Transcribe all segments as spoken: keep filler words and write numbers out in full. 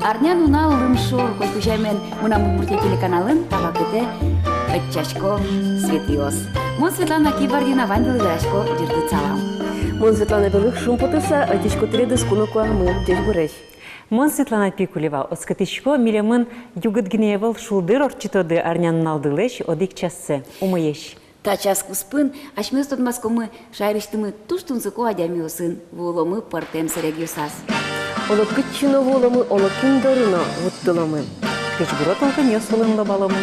Арнянунал лымшор котькузямен «Мынам Удмуртие» телеканалын та вакытэ ӧтчасько Светӥос. Мон, Светлана Кибардина, ваньдылы верасько ӟырдыт салам. Мон, Светлана Белых, шумпотыса ӧтисько тӥледыз куно куамы. Ӟечбуресь! Мон, Светлана Пикулева, оскытӥсько, милемын югыт гинэ ӧвӧл, шулдыр ортчытоды арнянуналдылэсь одӥг чассэ. Умоесь! Та час куспын асьмеос тодматскомы шаерысьтымы туж тунсыко адямиосын, вуыломы пӧртэм сэрегъёсаз. Оло кытчы но вуыломы, оло кин доры но вуттыломы. Кызьбуро толкынъёс вылын лобаломы.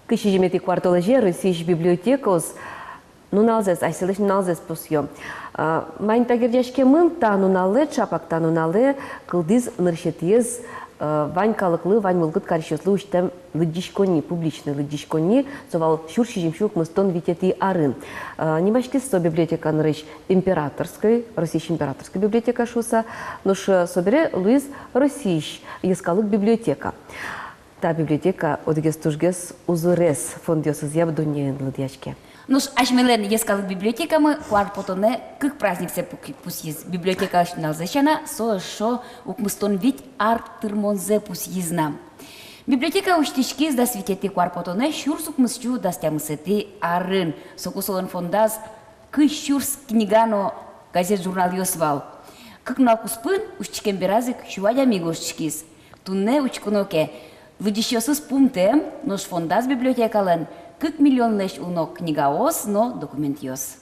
Кызь сизьыметӥ куартолэзе Россиысь библиотекаос нуналзэс, асьсэлэсь нуналзэс пусъё. А, маин та герӟаськемын? Та нуналэ, чапак та нуналэ кылдӥз нырысетӥез, а, вань калыклы, вань мылкыд карисьёслы усьтэм лыдӟиськонни, публичной лыдӟиськонни, со вал сюрс сизьымсю укмыстон витетӥ арын. А, нимаськиз со библиотека нырысь императорской, Россиысь императорской библиотека шуыса, нош, э, собере луиз Россиысь йӧскалык библиотека. Та библиотека одӥгез тужгес узырез фондъёсызъя дуннеын лыдъяське. Нош асьмелэн йӧскалык библиотекамы куарпотонэ кык праздниксэ пук-, пусйиз. Библиотекалэсь нуналзэ сяна, со эшшо укмыстон вить ар тырмонзэ пусйиз на. Библиотека усьтӥськиз дас витетӥ куарпотонэ сюрс укмыссю дас тямысэтӥ арын. Соку солэн фондаз кызь сюрс книга но газет-журналъёс вал. Кык нунал куспын усьтӥськем бераз ик сю адями гожтӥськиз. Туннэ учконо ке, лыдӟисьёсыз пумтэм, нош фондаз библиотекалэн кык миллионлэсь уно книгаос но документъёс.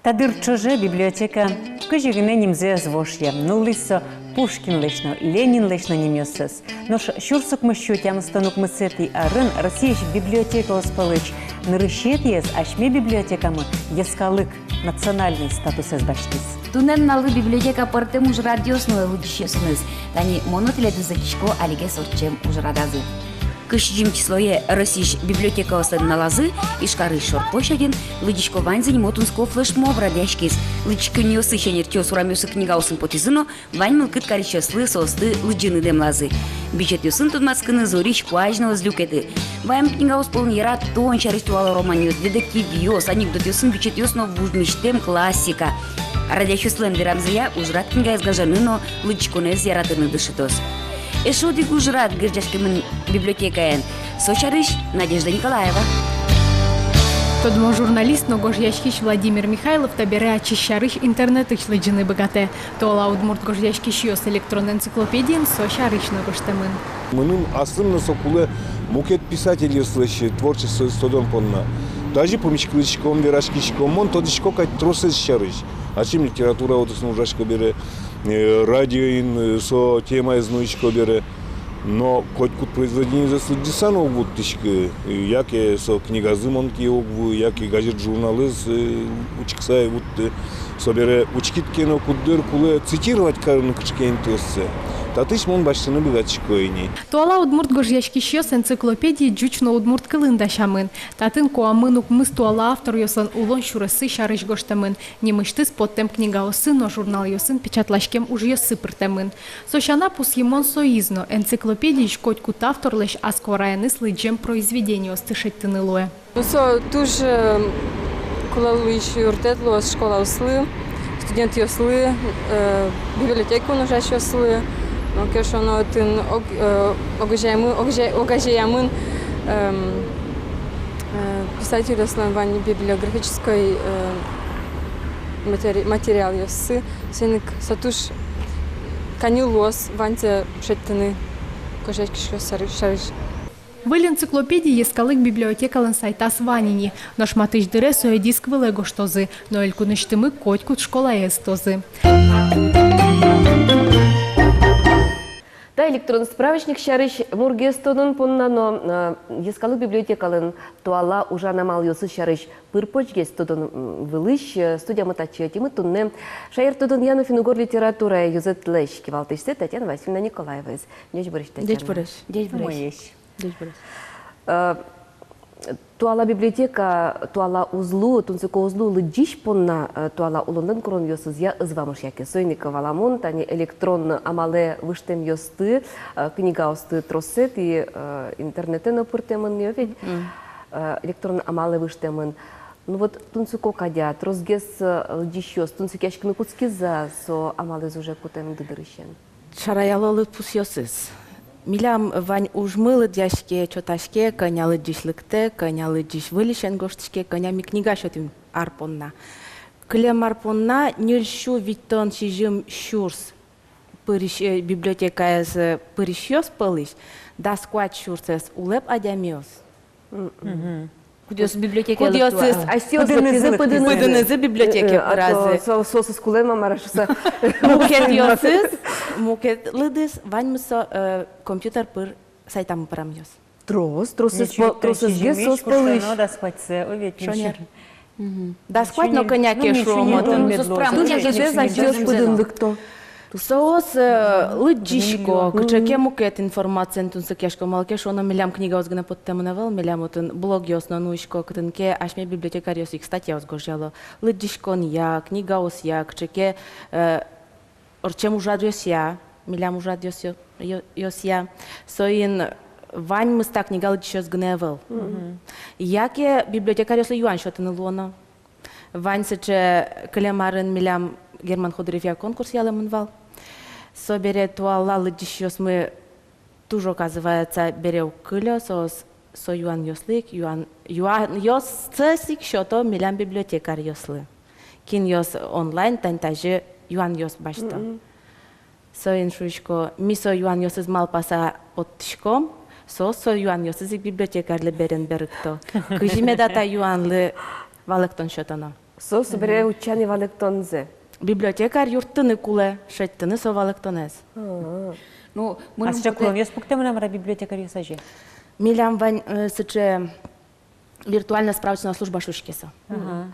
Та дыр ӵоже библиотека кызьы гинэ нимзэ ӧз вошъя, нуллӥз со Пушкинлэсь но, Ленинлэсь но нимъёссэс. Нош сюрс укмыссю тямыстон укмысэтӥ арын Россиысь библиотекаос пӧлысь нырысетӥез асьме библиотекамы йӧскалык, национальной статусэз басьтӥз. Туннэ нуналлы библиотека пӧртэм ужрадъёс нуэ лыдӟисьёсыныз. Тани мон но тӥледыз ӧтисько алигес ортчем ужрадазы. Кызь сизьым числое Россиысь библиотекаослэн нуналазы Ижкарысь шоркощадьын «Лыдӟисько ваньзэ» нимо тунсыко флешмоб радъяськиз. Лыдӟиськонниосысь ӧнерчиос урамъёсы книгаосын потӥзы но вань мылкыд карисьёслы соосты лыдӟыны дэмлазы. Бичетъёсын тодматскыны зорись куазь но ӧз люкеты. Ваем книгаос пӧлын яратон сярысь туала романъёс, детективъёс, анекдотъёсын бичетъёс но вужмисьтэм классика. Радъясьёслэн верамзыя, ужрад книгаез гажаны но лыдӟиськонэз яратыны дышетоз. Эшшо одӥг ужрад герӟаськемын библиотекаен. Со сярысь Надежда Николаева. Тодмо журналист но гожъяськись Владимир Михайлов табере ачиз сярысь интернетысь лыдӟыны быгатэ. Туала удмурт гожъяськисьёс электрон энциклопедиын со сярысь но гожтэмын. Мыным аслым но со кулэ мукет писательёслэсь творчествоосыз тодон понна. Тазьы пумиськылӥськом, вераськиськом, мон тодӥсько кадь тросэз сярысь. Ачим литература удысын ужасько бере, э, радиоын, э, со темаез нуисько бере. Но котькуд произведениез лыдӟыса но уг вуттӥськы, э, яке со книгазы мон ке уг ву, яке газет-журналэз, э, учкыса ӧй вутты. Собере учкид ке но, куддыр кулэ цитировать карыны кыӵе ке интыоссэ, татысь мон басьтыны быгатӥсько ини. Туала удмурт гожъяськисьёс энциклопедия ӟуч но удмурт кылын дасямын. Татын куамын укмыс туала авторъёслэн улон сюрессы сярысь гожтэмын, нимысьтыз поттэм книгаосын но журналъёсын печатласькем ужъёссы пыртэмын. Со сяна, пусйымон соиз но, энциклопедиысь котькуд авторлэсь ас куараеныз лыдӟем произведениосты шедьтыны луэ. Ну, со туж, э, кулэ луись юрттэт луоз школаослы, студентъёслы, э, библиотекаын ужасьёслы. Малы ке шуоно, отын ог-, э, огазеямын, огазея-, огазеямын, эм, э, писательёслэн вань библиографической, э, матери-, материалъёссы. Соин ик со туж каньыл луоз ваньзэ шедьтыны гожъяськисьёс сярысь. Выль энциклопедия йӧскалык библиотекалэн сайтаз вань ини, нош матысь дыре сое диск вылэ гожтозы но элькунысьтымы котькуд школае ыстозы. Та электрон справочник сярысь мургес тодон понна но, э, йӧскалык библиотекалэн туала ужан амалъёсыз сярысь пыр-почгес тодон, м, вылысь, э, студиямы татчы ӧтимы туннэ шаертодонъя но финн-угор литературая ёзэтлэсь кивалтӥсьсэ Татьяна Васильевна Николаеваез. Ӟечбуресь, Татьяна. Ӟечбуресь. Ӟечбуресь. Умоесь. Ӟечбуресь. Э, туала библиотека, туала уз лу, тунсыко уз лу лыдӟись понна, э, туала улонлэн куронъёсызъя ӧз вамышъя ке. Соин ик валамон, тани электрон амалэ выжтэмъёсты, э, книгаосты тросэз ини, э, интернетэ но пыртэмын ини ведь, э, электрон амалэ выжтэмын. Ну вот, тунсыко кадь-а, тросгес, э, лыдӟисьёс тунсыкъяськыны кутскизы-а со амалэз уже кутэмды дырысен? Шараяло лыдпусъёсыз. Милям вань ужмы лыдъяське, чотаське, кӧня лыдӟись лыктэ, кӧня лыдӟись выльысен гожтӥське, кӧня ми книга сётӥм ар понна. Кылем ар понна ньыль сю витьтон сизьым сюрс пырись, э, библиотекаез, э, пырисьёс пӧлысь дас куать сюрсэз улэп адямиос. Мгм. Кудъёсыз библиотекае лыктӥзы. Кудъёсыз асьсэос пыдынызы, пыдынызы библиотекае пыразы. А то со-, соосыз кулэ ма мар-а шуыса. Мукетъёсыз, мукет лыдыз, ваньмыз со, э, компьютер пыр сайтамы пырамъёс. Трос, тросэз, тросэз гес соос пӧлысь. Дас куатьсэ, ой, ведь. Шонер. Мгм. Дас куать но кӧня ке шуом отын. Кудъёсыз асьсэос пыдын лыкто. Соос, э, лыдӟисько, кыӵе ке мукет информациен тунсыкъясько, малы ке шуоно, милям книгаос гинэ поттэмын ӧвӧл, милям отын блогъёс но нуисько, кытын ке асьме библиотекарьёс ик статьяос гожъяло. Лыдӟиськонъя, книгаосъя, кыӵе ке, э, ортчем ужрадъёсъя, милям ужрадъёс-, ё-, ёсъя. Соин ваньмыз та книга лыдӟисьёс гинэ ӧвӧл. Мгм. Яке библиотекарьёслы юан сётыны луоно. Вань сыӵе, кылем арын милям Герман Ходыревъя конкурс ялэмын вал. Собере туала лыдӟисьёсмы туж, оказывается, бере уг кылё, соос со юанъёслы ик, юан-, юанъёссэс ик сёто милям библиотекарьёслы. Кинъёс онлайн тань тазьы юанъёс басьто. Мгм. Соин шуисько, ми со юанъёсыз малпаса поттӥськом, соос со юанъёсыз ик библиотекарьлы берен берыкто. Кызьы меда та юанлы валэктон сётоно? Соос бере утчаны валэктонзэ. Библиотекарь юрттыны кулэ, шедьтыны со валэктонэз. А-а. Ну, мыным... А сыӵе кулонъёс пуктэмын-а мар-а библиотекарьёс азе? Милям вань, э, сыӵе виртуальной справочной служба шуиське со. Ага.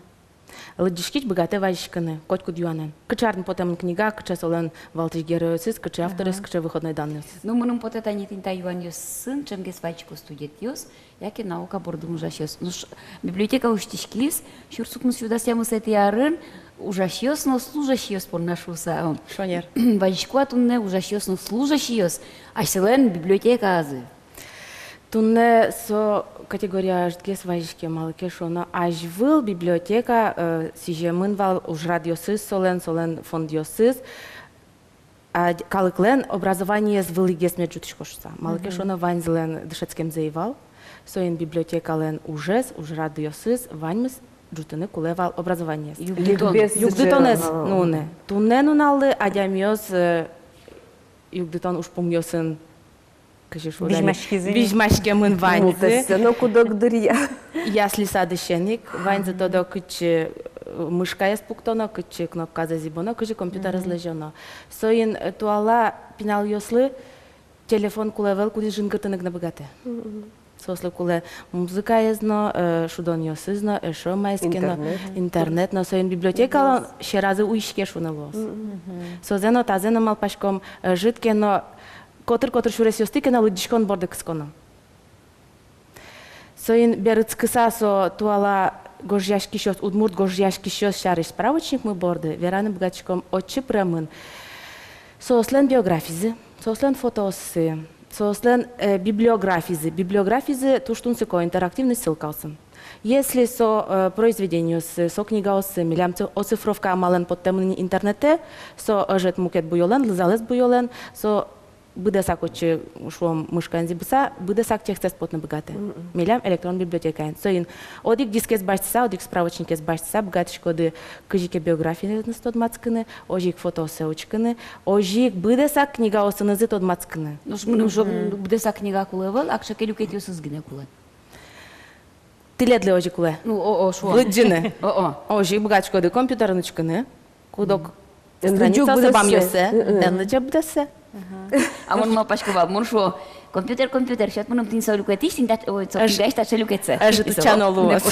Лыдӟиськись быгатэ вазиськыны котькуд юанэн. Кыӵе арын потэмын книга, кыӵе солэн валтӥсь геройёсыз, кыӵе авторез, кыӵе выходной данъёсыз. Ну, мыным потэ, тани тӥни та юанъёсын ӵемгес вазисько студентъёс, яке наука бордын ужасьёс. Нош библиотека усьтӥськиз сюрс укмыс сю дас тямысэтӥ арын ужасьёс но служащийёс понна шуыса. Шонер. Вазисько-а туннэ ужасьёс но служащийёс асьсэлэн библиотекаязы? Туннэ со категория ӧжытгес вазиське, малы ке шуоно, азьвыл библиотека, э, сӥземын вал ужрадъёсыз солэн, солэн фондъёсыз, а, калыклэн образованиез вылӥгес мед ӝутӥськоз шуыса. Малы ке шуоно, ваньзылэн дышетскемзы ӧй вал, соин библиотекалэн ужез, ужрадъёсыз, ваньмыз ӝутыны кулэ вал образованиез. Югдытон. Югдытонэз нуыны. Туннэ нуналлы адямиос, э, югдытон ужпумъёсын, кызьы шуод али, визьмаськизы. Визьмаськемын ваньзы. Мултэссэ но куд-ог дыръя. Ясли-садысен ик ваньзы тодо, кытчы, э, мышкаез пуктоно, кытчы кнопказэ зӥбоно, кызьы компьютерез лэзёно. Соин, э, туала пиналъёслы телефон кулэ ӧвӧл, кудӥз жингыртыны гинэ быгатэ. Соослы кулэ музыкаез но, э, шудонъёсыз но, эшшо маиз ке но, интернет но. Соин библиотекалы сьӧразы уиське шуыны луоз. Созэ но, тазэ но, малпаськом, э, ӧжыт ке но, котыр-котыр сюресъёсты ке но лыдӟиськон борды кысконо. Соин берытскыса со туала гожъяськисьёс, удмурт гожъяськисьёс сярысь справочникмы борды, вераны быгатӥськом отчы пыремын соослэн биографизы, соослэн фотооссы, соослэн, э, библиографизы. Библиографизы туж тунсыко, интерактивный ссылкаосын. Если со, э, произведениоссы, со книгаоссы милям ци-, оцифровка амалэн поттэмын ини интернетэ, со ӧжыт мукет буёлэн, лызалэс буёлэн, со быдэсак отчы, шуом, мышкаен зӥбыса, быдэсак текстэз потыны быгатэ. Милям электрон библиотекаын. Соин одӥг дискез басьтыса, одӥг справочникез басьтыса, быгатӥськоды кызьы ке биографиенызы тодматскыны, озьы ик фотооссы учкыны, озьы ик быдэсак книгаосынызы тодматскыны. Нош мыным, шуом, быдэсак книга кулэ ӧвӧл, а кыӵе ке люкетъёсыз гинэ кулэ. Тӥледлы озьы кулэ. Ну, о-о, шуом. Лыдӟыны. О-о. Озьы ик быгатӥськоды компьютерын учкыны. Куд-ог страницаоссэ, бамъёссэ. Эн лыдӟы быдэссэ. А мон малпасько вал, мон шуо: «Компьютер, компьютер, сёт мыным тӥни со люкетысь, тӥни та-, ой, со книгаысь таӵе люкетсэ». Ӧжыт утчано луоз.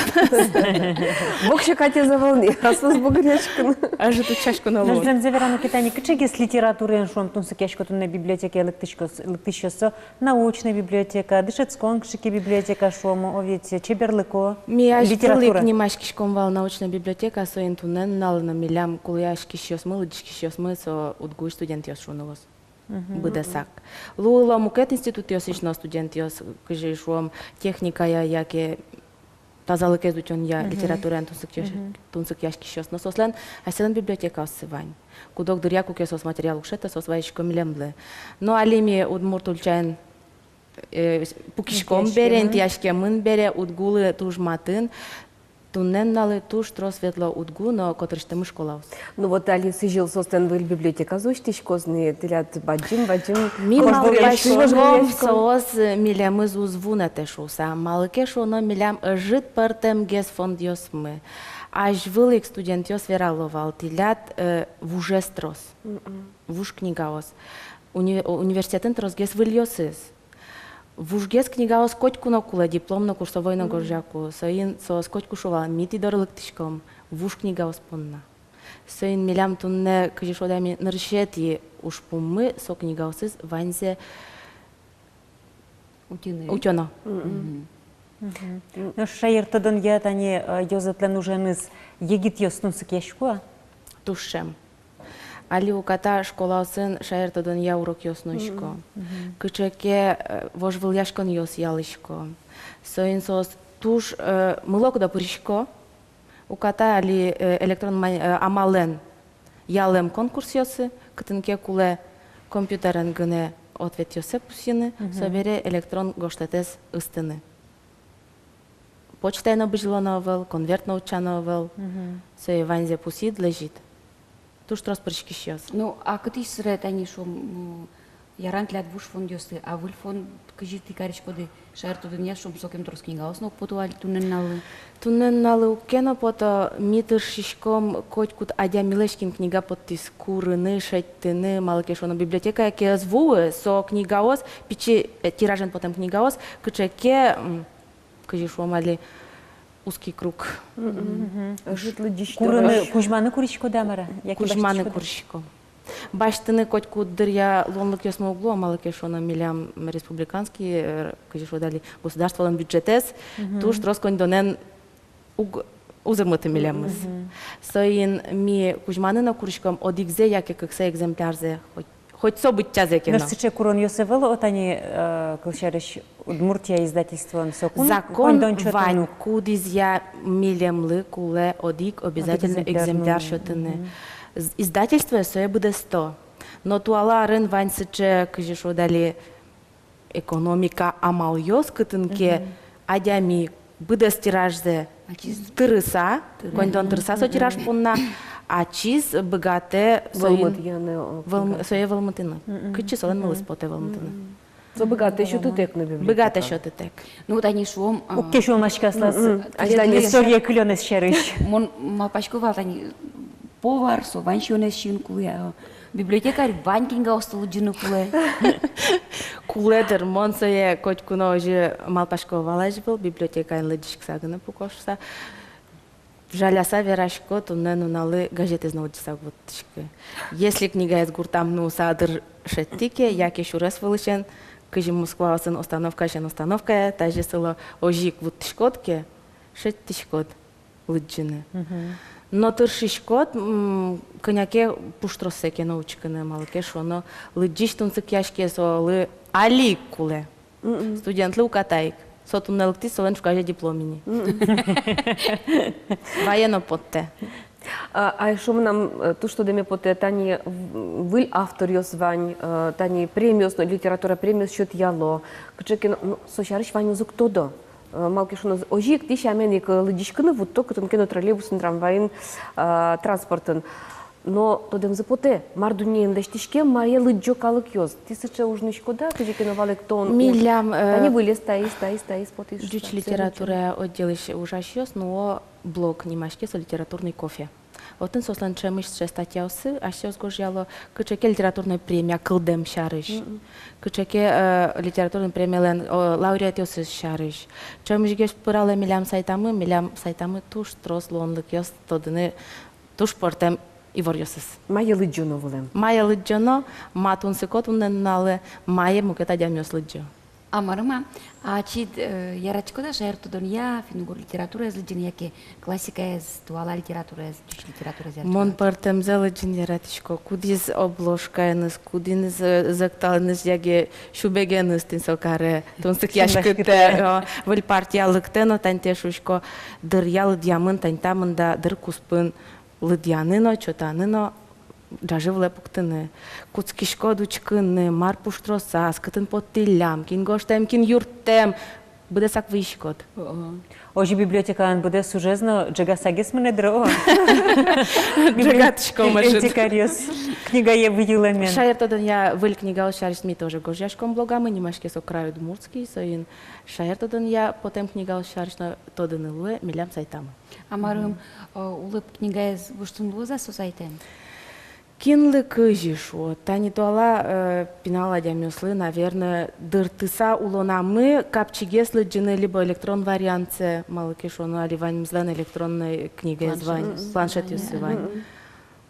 Воксё катез ӧвӧл ни, аслыз бугыръяськыны. Ӧжыт утчаськоно луоз. Нош зэмзэ верано ке, тани кыӵегес литератураен, шуом, тунсыкъясько туннэ библиотекае лыктӥсько-, лыктӥсьёс, со научной библиотека, дышетскон кыӵе ке библиотека, шуом, о ведь, чеберлыко. Ми азьвыл ик нимаськиськом вал научной библиотека, соин туннэ нуналлы но милям кулэяськисьёсмы, лыдӟиськисьёсмы со УдГУысь студентъёс шуыны луоз. Быдэсак. Луыло мукет институтъёсысь но студентъёс, кызьы шуом, техникая яке тазалыкез утёнъя литератураен тунсыкъясь-, тунсыкъяськисьёс но, соослэн асьсэлэн библиотекаоссы вань. Куд-ог дыръя, куке соос материал уг шедьто, соос вазисько милемлы. Но али ми удмурт ульчаын, э, пукиськом бере, интыяськемын бере, УдГУлы туж матын, туннэ нуналлы туж трос ветло УдГУ но котырысьтымы школаос. Ну вот али сӥзьыл соослэн выль библиотеказы усьтӥськоз ни, тӥляд бадӟым, бадӟым. Ми малпаськом, соос, э, милемыз уз вунэтэ шуыса, малы ке шуоно, милям ӧжыт пӧртэмгес фондъёсмы. Азьвыл ик студентъёс верало вал: тӥляд, э, вужез трос, вуж книгаос. Уни-, университетын тросгес выльёсыз. Вужгес книгаос котьку но кулэ, диплом но, курсовой но гожъяку. Соин соос котьку шуо вал: ми тӥ доры лыктӥськом вуж книгаос понна. Соин милям туннэ, кызьы шуод-а, ми нырысетӥ ужпуммы со книгаосыз ваньзэ утёно. Утёно. Нош шаертодонъя тани, э, ёзэтлэн уженыз егитъёс тунсыкъясько-а? Туж ӵем. Али уката школаосын шаертодонъя урокъёс нуисько. Кыӵе ке, э, вожвылъяськонъёс ялӥсько. Соин соос туж, э, мылокыдо пырисько. Уката али, э, электрон ма-, э, амалэн ялэм конкурсъёсы, кытын ке кулэ компьютерен гинэ ответъёссэ пусйыны, собере электрон гожтэтэз ыстыны. Почтае но бызьылоно ӧвӧл, конверт но утчано ӧвӧл. Сое ваньзэ пусйид, лэзид. Туж трос пыриськисьёс. Ну, а кытысь сыре тани, шуом, м, яран тӥляд вуж фондъёсты, а выль фонд кызьы тӥ кариськоды? Шаертодонъя, шуом, сокем трос книгаос но уг пото али туннэ нуналлы. Туннэ нуналлы уг ке но пото, ми тыршиськом котькуд адямилэсь, кин книга поттӥз, курыны, шедьтыны, малы ке шуоно, библиотекае ке ӧз вуы, со книгаос, пичи, э, тиражен потэм книгаос, кыӵе ке, м, кызьы шуом али, узкий круг. Ӧжыт лыдӟисьтыны. Курыны, кузьманы куриськоды-а, мар-а? Яке кузьманы басьтӥськоды? Курисько. Басьтыны котькуд дыръя луонлыкъёсмы уг луо, малы ке шуоно, милям республиканский, э, кызьы шуод али, государстволэн бюджетэз туж трос коньдонэн уг узырмыты милемыз. Соин ми кузьманы но куриськом одӥгзэ яке кыксэ экземплярзэ, хоть, хоть со быдӟазэ ке но. Нош сыӵе куронъёс ӧвӧл-а тани, э, кылсярысь, Удмуртия издательствоын? Соку но коньдон чотын ук. Закон вань, кудӥзъя милемлы кулэ одӥг обязательно экземпляр сётыны. З-, издательствое сое быдэсто. Но туала арын вань сыӵе, кызьы шуод али, экономика амалъёс, кытын ке адями быдэс тиражзэ тырыса, коньдон тырыса со тираж понна, ачиз быгатэ соин вӧлмытъяны, о, вӧлм-, книга, сое вӧлмытыны. Кытчы солэн мылыз потэ вӧлмытыны. Со быгатэ сётытэк но библиотека. Быгатэ сётытэк. Ну, тани шуом, а, уг ке сюлмаськы аслаз, м, м, азьланьын история кылёнэз сярысь. Мон малпасько вал, тани повар, со вань сиёнэз сиыны кулэ, а библиотекарь вань книгаосты лыдӟыны кулэ. Кулэ дыр, мон сое котьку но озьы малпасько вал азьвыл, библиотекаын лыдӟиськыса гинэ пуко шуса. Жаляса верасько, туннэ нуналлы газетэз но лыдӟыса уг вуттӥськы. Если книгаез гуртам нуыса дыр шедьтӥ ке, яке сюрес вылысен кызьы Москваосын остановкаысен остановкае, тазьы сыло, озьы ик вуттӥськод ке, шедьтӥськод лыдӟыны. Мгм. Но тыршиськод, м, кӧня ке пуштроссэ ке но учкыны, малы ке шуоно, лыдӟись тунсыкъяське, солы али ик кулэ. Мгм. Студентлы уката ик. Со туннэ лыктӥз, солэн ӵуказе диплом ини. Мгм. Вае но поттэ. А, а эшшо мынам, э, туж тодэме потэ, тани в-, выль авторъёс вань, э, тани премиос но, литература премиос сётъяло. Кыӵе ке но, ну, со сярысь ваньмыз уг тодо. Э, малы ке шуоно, озьы ик тӥ сямен ик, э, лыдӟиськыны вутто кытын ке но троллейбусын, трамвайын, э, транспортын. Но тодэмзы потэ, мар дуннеын лэсьтӥське, мае лыдӟо калыкъёс. Тӥ сыӵе уж нуиськоды-а, кызьы ке но валэктон уж? Милям, э, тани выльез таиз, таиз, таиз потӥз, ӟуч литература отделысь ужасьёс нуо блог, нимаське со «Литературный кофе». Отын соослэн ӵемысь сыӵе статьяоссы, асьсэос гожъяло, кыӵе ке литературной премия кылдэм сярысь, мгм, кыӵе ке, э, литературной премиялэн, о, лауреатъёсыз сярысь. Ӵемысьгес пыралэ милям сайтамы, милям сайтамы туж трос луонлыкъёс тодыны туж пӧртэм иворъёсыз. Мае лыдӟоно вылэм. Мае лыдӟоно, ма тунсыко туннэ нуналэ, мае мукет адямиос лыдӟо. А мар-а, ма, а ачид, э, яратӥськод-а шаертодонъя, финн-угор литератураез лыдӟыны, яке классикаез, туала литератураез, ӟуч литератураез яратӥськод-а? Мон пӧртэмзэ лыдӟыны яратӥсько. Кудӥз обложкаеныз, кудӥныз, э, зӧкталэныз яке сюбегеныз тӥни со каре тунсыкъяськытэ, о, выль партия лыктэ но, тани тэ шуиськод, дыръя лыдъямын, тани та мында дыр куспын лыдъяны но, чотаны но, ӝажы вылэ пуктыны. Кутскиськод учкыны, мар пуштросаз, кытын поттӥллям, кин гожтэм, кин юрттэм, быдэсак выйиськод. О-о. Озьы библиотекаын быдэс ужез но ӝегатсагес мынэ дыр, о. Ӝегатӥськом, может. Библиотекарьёс книгае выйылэмен. Шаертодонъя выль книгаос сярысь ми тоже гожъяськом блогамы, нимаське со «Край удмуртский», соин шаертодонъя потэм книгаос сярысь но тодыны луэ милям сайтамы. А мар-ым, э, Улэп книгаез воштыны луоз-а со сайтэн? Кинлы кызьы шуод. Тани туала, э, пинал адямиослы, наверно, дыртыса улонамы капчигес лыдӟыны либо электрон вариантсэ, малы ке шуоно, али ваньмызлэн электронной книгаез вань, планшетъёссы вань. Мгм.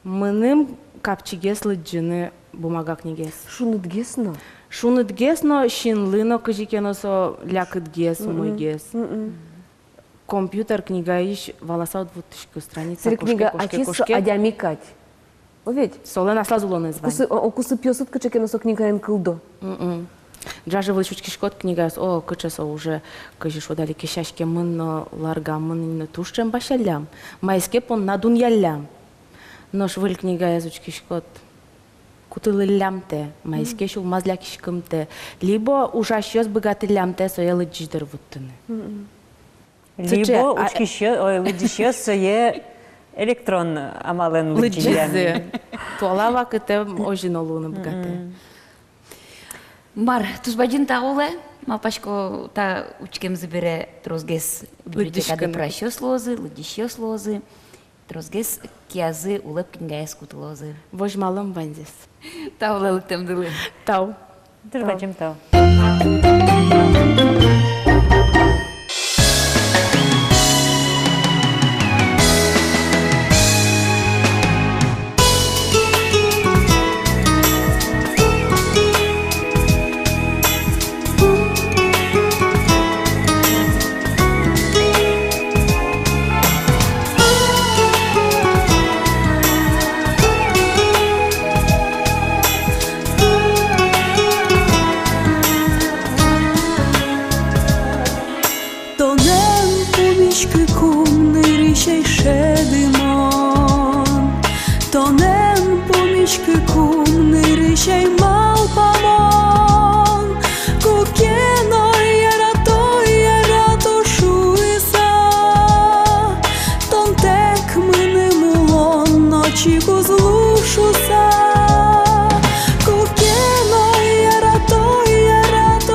Мыным капчигес лыдӟыны бумага книгаез. Шунытгес но? Шунытгес но, синлы но кызьы ке но со лякытгес, умойгес. Мгм. Компьютер книгаысь валаса уд вуттӥськы, страница кошке, кошке, кошке. Книга ачиз со адями кадь. О, ведь? Солэн аслаз улонэз вань. Кусы-, о, о, кусыпъёсыд кыӵе ке но со книгаен кылдо. Мгм. Ӝажы вылысь учкиськод книгаез, о, кыӵе со уже, кызьы шуод али, кесяськемын но, ларгамын но, туж ӵем басьяллям. Маиз ке понна дунъяллям. Нош выль книгаез учкиськод, кутылӥллямтэ, маиз ке сюлмаз лякиськымтэ. Либо ужасьёс быгатӥллямтэ сое лыдӟись дыр вуттыны. Мгм. Либо учкисьё-, ой, лыдӟисьёс сое электрон амалэн лыдӟизы. Лыдӟизы. Туала вакытэ озьы но луыны быгатэ. Мгм. Мар, туж бадӟым тау улэ, малпасько, та учкемзы бере тросгес библиотекады пырасьёс луозы, лыдӟисьёс луозы. Тросгес киязы Улэп книгаез кутылозы. Возьмалом ваньзэс. Тау лыктэмдылы. Тау. Туж бадӟым тау. Тонэн пумиськыкум нырысь ӧй шӧды мон, тонэн пумиськыкум нырысь ӧй малпа мон, куке но ярато, ярато шуыса. Тон тэк мыным улон но чик уз лу шуса, куке но ярато, ярато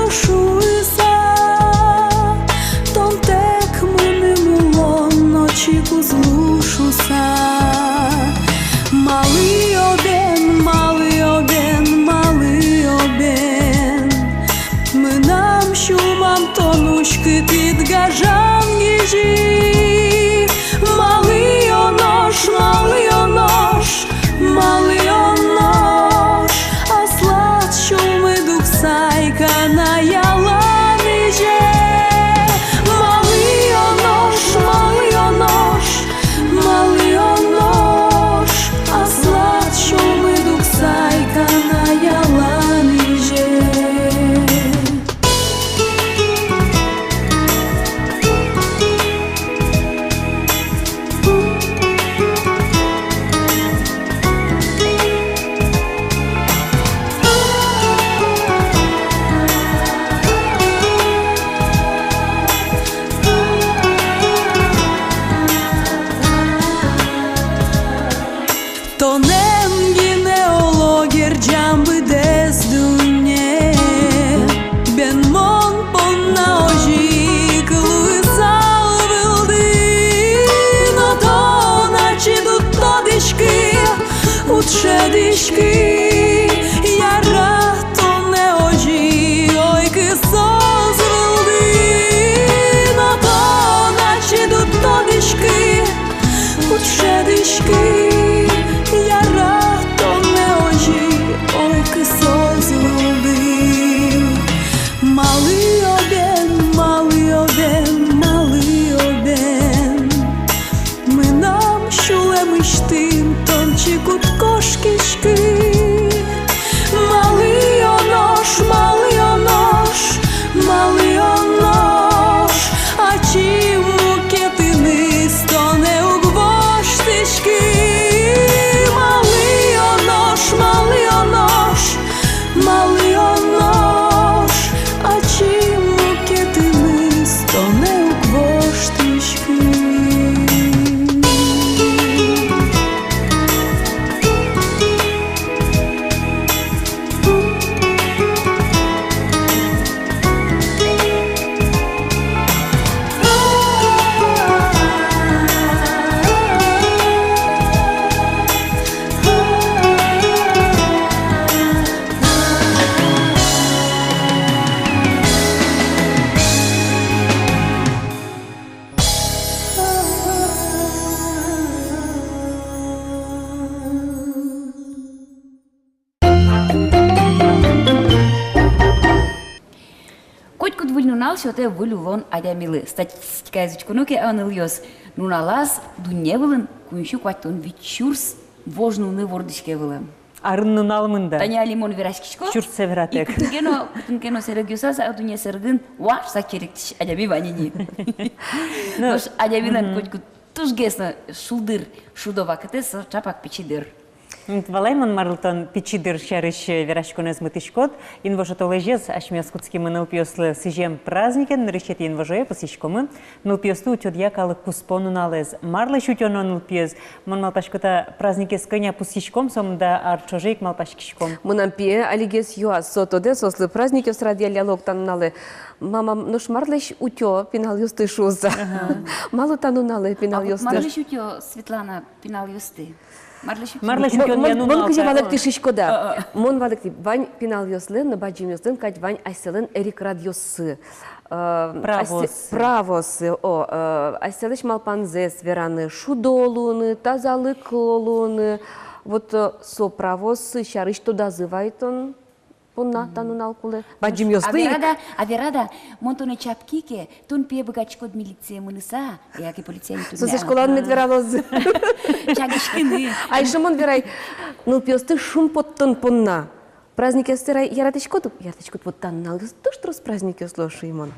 сётэ выль улон адямилы. Статистикаез учконо ке, а, нылъёс, нуналаз дунне вылын куинь сю куатьтон вить сюрс вож нуны вордӥське вылэм. Арын нунал мында. Тани али мон вераськисько. Сюрссэ вератэк. И кытын ке но, кытын ке но сэрегъёсаз, а, дунне сэрегын важ сак черектӥсь адями вань ини. Ну, нош адямилэн, мгм, котькуд тужгес но шулдыр шудо вакытэз со чапак пичи дыр. М, валай мон, марлы тон пичи дыр сярысь вераськонэз мытӥськод. Инвожо толэзез асьмеос кутскимы нылпиослы сӥзем праздникен, нырысетӥ инвожое пусйиськомы нылпиосты утёнъя калык куспо нуналэз. Марлэсь утёно нылпиез? Мон малпасько, та праздникез кӧня пусйиськом, сомында ар ӵоже ик малпаськиськом. Мынам пие алигес юа, со тодэ, соослы праздникъёс радъялляло ук та нуналэ. Мама, нош марлэсь утё пиналъёсты шуыса? Ага. Малы та нуналэ пиналъёсты? А вот марлэсь утё, Светлана, пиналъёсты? Марлэсь утё? Марлэсь утё? Мон, мон, мон кызьы валэктӥсько да. А, а. Мон валэктӥ, вань пиналъёслэн но бадӟымъёслэн кадь вань асьсэлэн эрикрадъёссы. Э, правооссы. Асьсэ-, правооссы, о, э, асьсэлэсь малпанзэс вераны, шудо луыны, тазалыкло луыны. Вот, э, со правооссы сярысь тодазы вайтон понна та нунал кулэ. Бадӟымъёслы. А вера да, а вера да, мон тонэ чапки ке, тон, пие, быгатӥськод милицие мыныса, яке полицие туннэ. Соослы школаын мед вералозы. Чагиськыны. А эшшо мон верай, нылпиосты шумпоттон понна. Праздникъёсты яратӥськод-а? Яратӥськод. Вот та нуналъёс туж трос праздникъёс луо, шуи мон.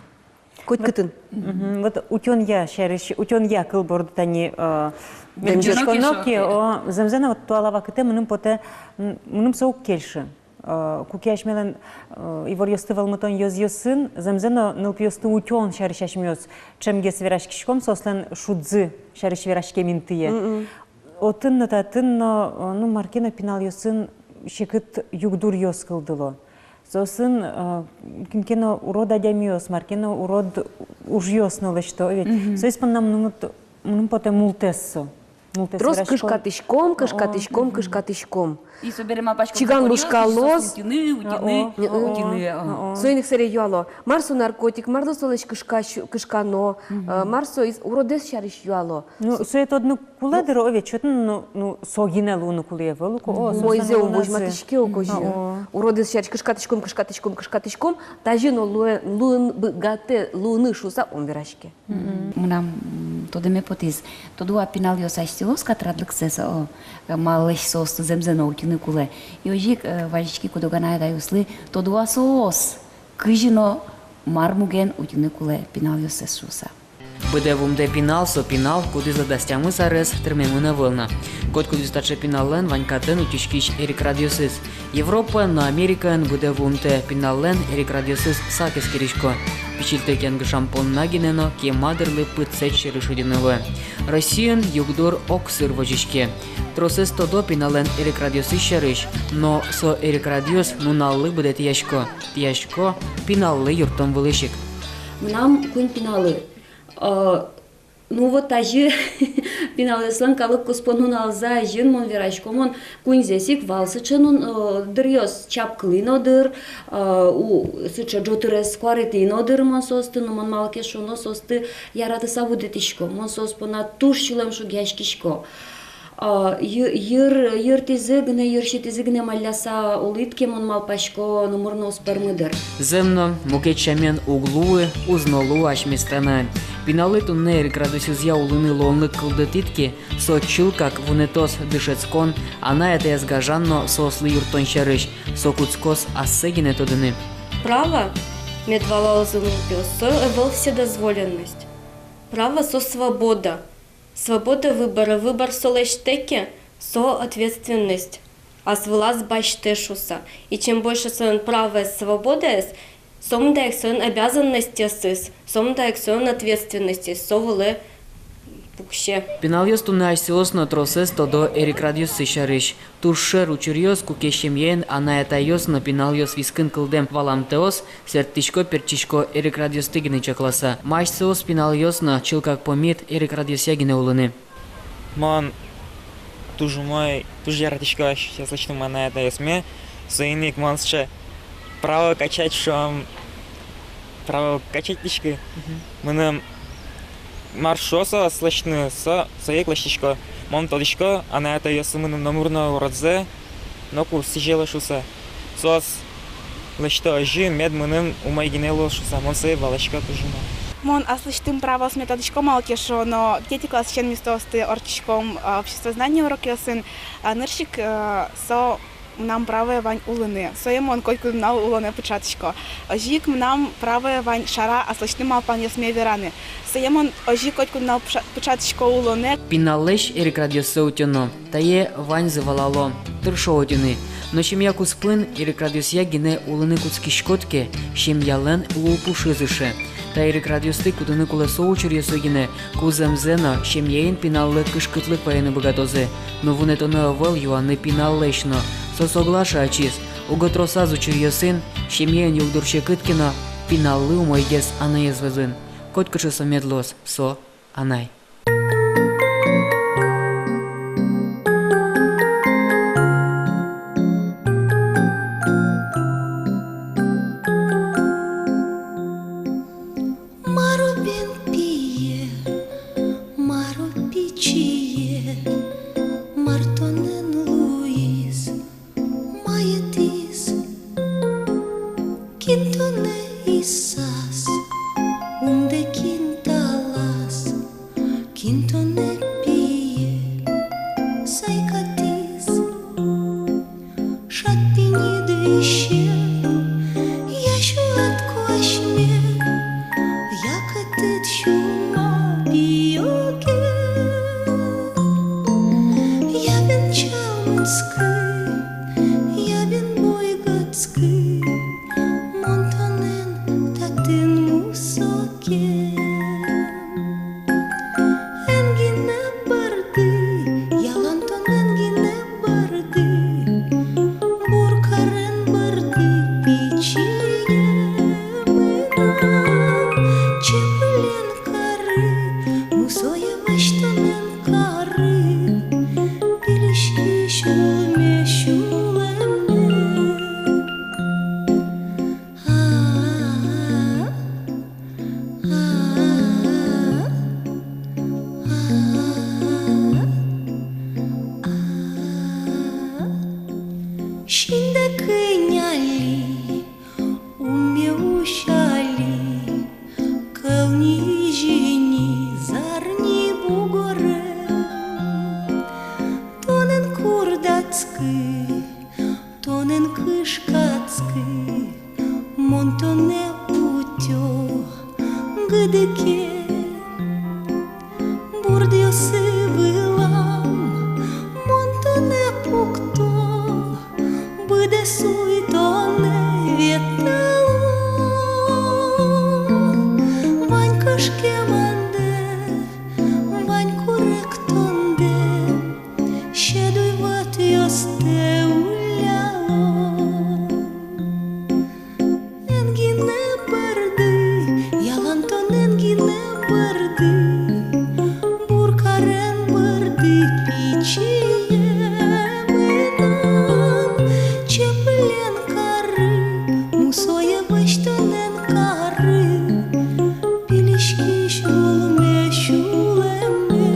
Котькытын. Вот, мгм, вот утёнъя сярысь, утёнъя кыл борды тани, э, вераськоно ке, о, зэмзэ но вот туала вакытэ мыным потэ, м, мыным со уг кельшы. Э, куке асьмелэн, э, иворъёсты вӧлмытон ёзъёсын зэмзэ но нылпиосты утён сярысь асьмеос ӵемгес вераськиськом, соослэн шудзы сярысь вераськем интые. Мгм. Отын но, татын но, э, ну, мар ке но пиналъёсын секыт югдуръёс кылдыло. Соосын, э, кин ке но урод адямиос, мар ке но урод ужъёс но лэсьто, ведь. Мгм. Соос понна мыным вот, мыным потэ, мултэс со. Мултэс. Трос вераськон. Кышкатӥськом, кышкатӥськом, о, кышкатӥськом. И собере малпаськом, чиган лушкалоз. Утьыны, утьыны, о, о, утьыны, о. О, о. Соин ик сэре юало: мар со наркотик, марлы солэсь кышка-, кышкано, мгм, э, мар со из-, уродэз сярысь юало. Ну, со-, сое тодыны кулэ дыр, о, ведь, чотын, ну, ну, со гинэ луыны кулэ ӧвӧл ук, о, умойзэ ум возьматӥське ук озьы. О. Уродэз сярысь кышкатӥськом, кышкатӥськом, кышкатӥськом, тазьы но луэ-, луыны быгатэ луыны шуыса ум вераське. Мгм. Мынам, м, тодэме потӥз, тодо-а пиналъёс асьсэос катрадлыксэс, о, малэсь соосты зэмзэ но утьыны кулэ. И озьы ик, э, вазиськи куд-ог анай-атайёслы, тодо-а соос, кызьы но мар муген утьыны кулэ пиналъёссэс шуыса. Быдэ вуымтэ пинал — со пинал, кудӥзлы дас тямыс арес тырмемын ӧвӧл на. Котькудӥз таӵе пиналлэн вань катэн утиськись эрикрадъёсыз. Европаын но Америкаын быдэ вуымтэ пиналлэн эрикрадъёсыз сак эскерисько. Пичильтэк янгышам понна гинэ но кема дырлы пытсэт сьӧры шедьыны луэ. Россиын югдур огсыр возиське. Тросэз тодо пиналлэн эрикрадъёсыз сярысь, но со эрикрадъёс нуналлы быдэ тӥясько. Тӥясько пиналлы юрттон вылысь ик. Мынам куинь пиналы. Э, ну вот, тазьы пиналъёслэн калык куспо нуналзы азьын мон верасько, мон куиньзэс ик вал сыӵе нун-, э, дыръёс чапкылӥ но дыр, э, у, сыӵе ӝутырес куаретӥ но дыр мон соосты, но мон, малы ке шуоно, соосты яратыса будэтӥсько, мон соос понна туж сюлэмшугъяськисько. А, йы-, йыр-, йыртӥзы гинэ, йырситӥзы гинэ малляса улӥд ке, мон малпасько, номыр но уз пӧрмы дыр. Зэм но, мукет сямен уг луы, уз но луы асьме странаын. Пиналлы туннэ эрикрадъёсызъя улыны луонлык кылдытӥд ке, со чылкак вунэтоз дышетскон, анай-атаез гажан но соослы юрттон сярысь, со кутскоз ассэ гинэ тодыны. Право, мед валалозы нылпиос, со ӧвӧл вседозволенность. Право — со свобода. Свобода выбора, выбор со лэсьтэ ке, со ответственность, ас вылаз басьтэ шуыса. И чем больше солэн правоез, свободаез, сомында ик солэн обязанностьёсыз, сомында ик солэн ответственностез, со вылэ пуксе. Пиналъёс туннэ асьсэос но тросэз тодо эрикрадъёссы сярысь. Туж шер учыръёс, куке семьяын анай-атайёс но пиналъёс вискын кылдэм валамтэос сэрттӥсько-пертчисько эрикрадъёсты гинэ чакласа. Ма асьсэос, пиналъёс но, чылкак помид эрикрадъёсъя гинэ улыны. Мон туж умой, туж яратӥсько ас-, аслэсьтым анай-атайёсме, соин ик мон сыӵе право качать, шуом, право качать тӥськы. Мгм. Мыным мар шуо соос лэсьтыны, со, сое ик лэсьтӥсько. Мон тодӥсько, анай-атайёсы мыным номыр но уродзэ ноку уз сӥзелэ шуыса. Соос лэсьто озьы, мед мыным умой гинэ луоз шуса, мон сое валасько туж умой. Мон аслэсьтым праваосме тодӥсько, малы ке шуоно, витетӥ классысен ми соосты ортчиськом, а, обществознание урокъёсын, а, нырысь ик, э, со мынам правое вань улыны. Сое мон котькуд нунал улонэ пыӵатӥсько. Озьы ик мынам правое вань шара аслэсьтым малпанъёсме вераны. Сое мон озьы ик котькуд нунал пыӵа-, пыӵатӥсько улонэ. Пиналлэсь эрикрадъёссэ утёно. Тае ваньзы валало, тыршо утьыны. Но семья куспын эрикрадъёсъя гинэ улыны кутскиськод ке, семьялэн лулпушыз ыше. Та эрикрадъёсты кутыны кулэ со учыръёсы гинэ, ку зэмзэ но семьяын пиналлы кышкытлык вайыны быгатозы. Но вунэтоно ӧвӧл юаны пиналлэсь но. Со соглаш ачиз. Уго тросаз учыръёсын семьяын югдур секыт ке но, пиналлы умойгес анаез вӧзын. Котькыӵе со мед луоз, со анай. Мар о бен, пие, мар о, пичие, мар тонэн луиз, маетӥз? Кин тонэ исаз, ум дэ кин талаз, кин тонэ, пие, сайкатӥз? Шат пиньыд висе, я сюад куасьме, я кӧтыд сюма, пиоке. Я бен чамытскы, я бен буйгатскы, мон тонэн татын мусо ке. Эн гинэ бӧрды, ялан тон эн гинэ бӧрды, бур карен бӧрды, пичие, мынам чепылен кары, мусое вазь тон эн кары, пилиськись улме сюлэмме. А-а-а. Син дэ кӧня али, умме усьы али, кӧлни, изьыни, зарни бугоре. Тонэн курдатскы, тонэн кышкатскы, мон тонэ утё гыдыке. Бурдъёсы вылам мон тонэ пукто, быдэс уй тонэ ветло. Вань кышкемандэ, вань куректондэ, сьӧд уйвӧтъёстэ улляло. Эн гинэ бӧрды, ялан тон эн гинэ бӧрды, бур карен бӧрды, пичие, мынам чепылен кары, мусое вазь тон эн кары, пилиськись улме сюлэмме.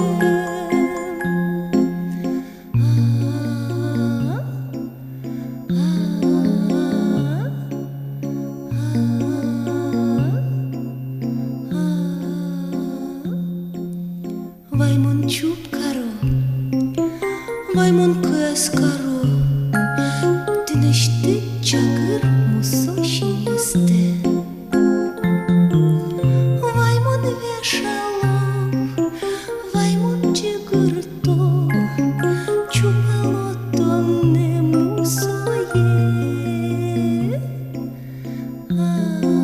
Вай мон чуп каро, вай мон кӧс каро тынэсьтыд чагыр мусо синъёстэ. Вай мон вешало, вай мон ӟыгырто, чупало тонэ мусое. А-а-а.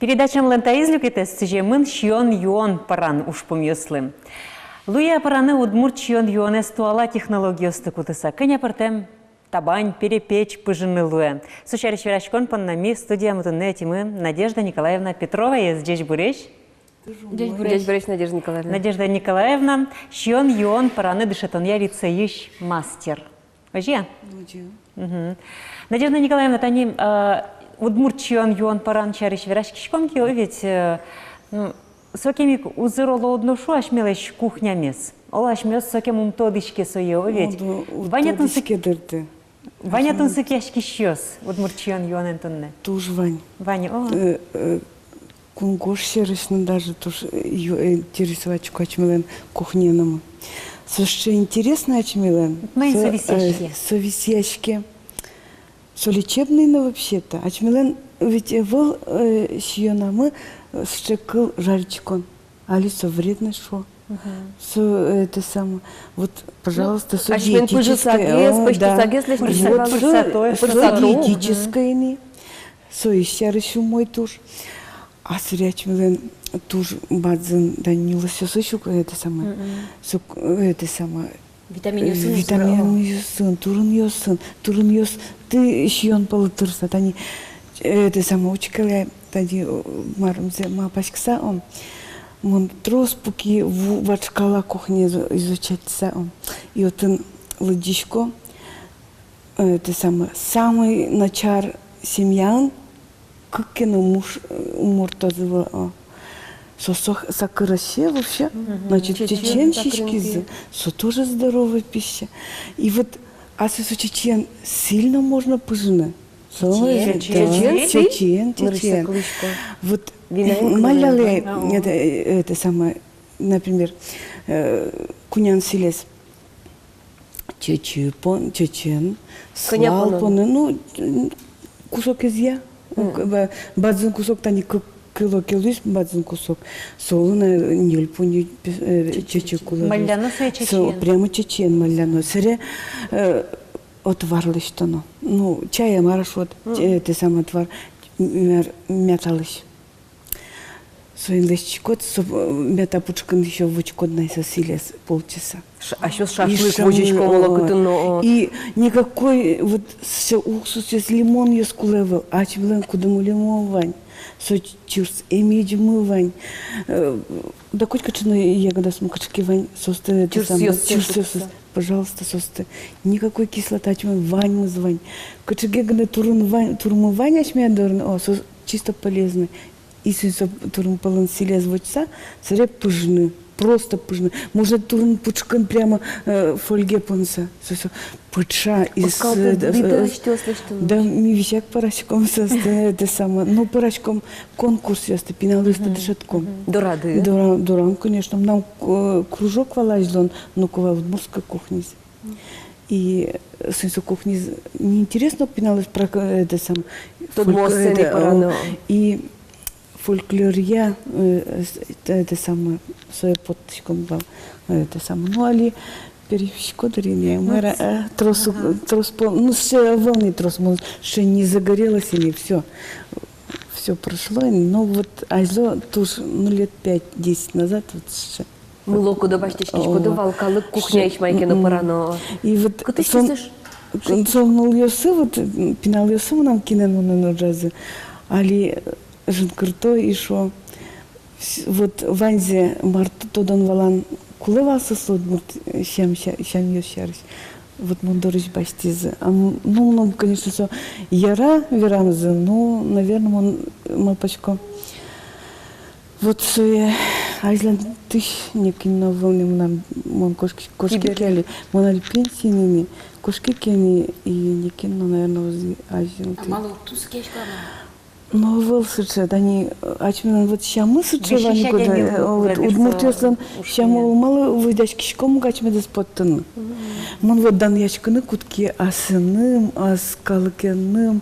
Передачамылэн таиз люкетэз сӥземын сиён-юон пӧран ужпумъёслы. Луэ-а пӧраны удмурт сиён-юонэз туала технологиосты кутыса? Кӧня пӧртэм табань, перепеч пыжыны луэ? Со сярысь вераськон понна ми студиямы туннэ ӧтимы Надежда Николаевна Петроваез. Ӟечбуресь! Ӟечбуресь, Надежда Николаевна. Надежда Николаевна, сиён-юон пӧраны дышетонъя лицейысь мастер. Озьы-а? Озьы. Мгм. Надежда Николаевна, тани, а, удмурт сиён-юон пӧран сярысь вераськиськом ке, о, ведь, э, ну, сокем ик узыр, оло, уд но шу асьмелэсь кухнямес. Оло, асьмеос сокем ум тодӥське сое, о, ведь. О, да, уд тодӥське дыр, да. Вань-а тунсык-, вань-а тунсыкъяськисьёс удмурт сиён-юонэн туннэ? Туж вань. Вань, о. Э, э, кунгож сьӧрысь но даже туж, э, ю-, э, интересоватьско асьмелэн кухнеенымы. Со сыӵе интересно асьмелэн. Маин со, со висъяське? Э, со висъяське. Со лечебный но вообще-то. Асьмелэн ведь, э, ӧвӧл, э, сиёнамы, э, сыӵе кыл жаритьыкон. Али со вредно шуо. Мгм. Со, э, это самое. Вот, пожалуйста, ну, со асьмелэн диетическое, пыжысагес, о, да, пыжысагес лэсьтӥське. Вот, пыжысагес, со, пыжысагес, со диетическое ини. Со сярысь умой туж. А сыре асьмелэн туж бадӟым, да, нюлэсъёсыз ук, это самое. Мгм. Со, э, это самое. Витаминъёсын, э, витаминъёсын, турынъёсын, турынъёсты сиён пӧлы тырса. Тани, э, это самое, учкелэ, тани, э, марымзэ малпаськыса, о, мон трос пуки ву-, вашкала кухне изу-, изучатьса, о. И отын лыдӟисько, э, это самое, самый начар семьяын кык ке но муш, э, умортозы вал, о. Со, со сакыръёс вообще, мгм, значит, чечен, чечен сиськизы, со тоже здоровая пища. И вот асьсэ со чечен сӥль но можно пыжыны. Со, чечен, да, чечен сӥль? Чечен, чечен. Вот, винаен малялэ, кулэ, а, о, это, э, это самое, например, э, кунян сӥлез. Чечы пон, чечен, кӧня сылал понон? Поны, ну, м, кусокезъя. Мгм. К-, ба-, бадӟым кусок, тани кы-, кило ке луиз бадӟым кусок. Солы на ньыль пуньы пе-, э, чечы, чечы кулэ луиз. Малляно сое чечен? Со прямо чечен малляно. Сэре, э, отвар лэсьтоно. Ну, чай-а, мар-а шуод, мгм, э, те самой отвар, м-, мер-, мяталысь. Соин лэсьтӥськод, со, э, мята пушкын ещё возиськод на, и со сӥлез полчаса. Ш-, асьмеос шашлык возиськом, о, оло кытын но, о. И никакой вот сыӵе уксусъёс, лимонъёс кулэ ӧвӧл, асьмелэн кудымульымы вань, со ч-, чырс эмезьмы вань. Э, да котькыӵе но ягодаосмы кыӵе ке вань, соосты, это самое, чырсъёссэ, чырсъёссэ, пожалуйста, соосты. Никакой кислота асьмелэн ваньмыз вань. Кыӵе ке гинэ турын вань, турынмы вань асьмелэн дорын, о, со чисто полезный. И соин со турын пӧлын сӥлез возьыса, сэре пыжны, просто пыжны. Можно турын пушкын прямо, э, фольге понса. Со, со пыжа, и с-, э, да, ми весяк пӧраськом со, это самое. Ну, пӧраськом конкурсъёсты, пиналъёсты дышетӥськом. Дорады? Дора-, дорам, конечно. Мынам, э, кружок вал азьлон, ну, кова удмуртской кухниез. И, э, соин со кухниез, не интересно, пиналъёс про, э, это самое, фольк-, это, э, и фольклоръя, э, с-, это, это самое, сое поттӥськом вал, э, это самое. Ну, али переписько дыр ини, мар-а, э, трос, трос пол, ну, сыӵе ӧвӧл ни трос, мон сыӵе не загорелась ини, всё. Всё прошло ини. Ну, вот азьло туж, ну, лет пять-десять назад, вот сыӵе. Мыло-кыдо басьтӥськиськоды вал, калык кухняысь мае ке но пӧрано. И вот кытысь со, со нылъёсы, вот, м, пиналъёсы мынам кинэн-монэн ужазы. Али, э, жингырто и шуо. Вс-, вот ваньзэ, мар т-, тодон-валан кулэ вал соослы удмурт, э, сям-, ся-, сямъёс сярысь. Вот мон дорысь басьтӥзы. А м-, ну, ну, конечно, со яра верамзы, но, наверно, мон, э, малпасько. Вот сое азьланьтӥсь некин но ӧвӧл ни мынам, мон кошки-, кошки ке али, мон али пенсиын ини, кошки ке ини, и некин но, наверно, ӧз азьланьты. А малы уг тунсыкъяськы-а? Но ӧвӧл сыӵе, тани, э, асьмелэн вот сямы сыӵе вань ик, э, вот удмуртъёслэн сямы, малы возьдаськиськом ук асьмедэс поттыны. Мгм. Мон вот данъяськыны кутски асэным, ас калыкеным,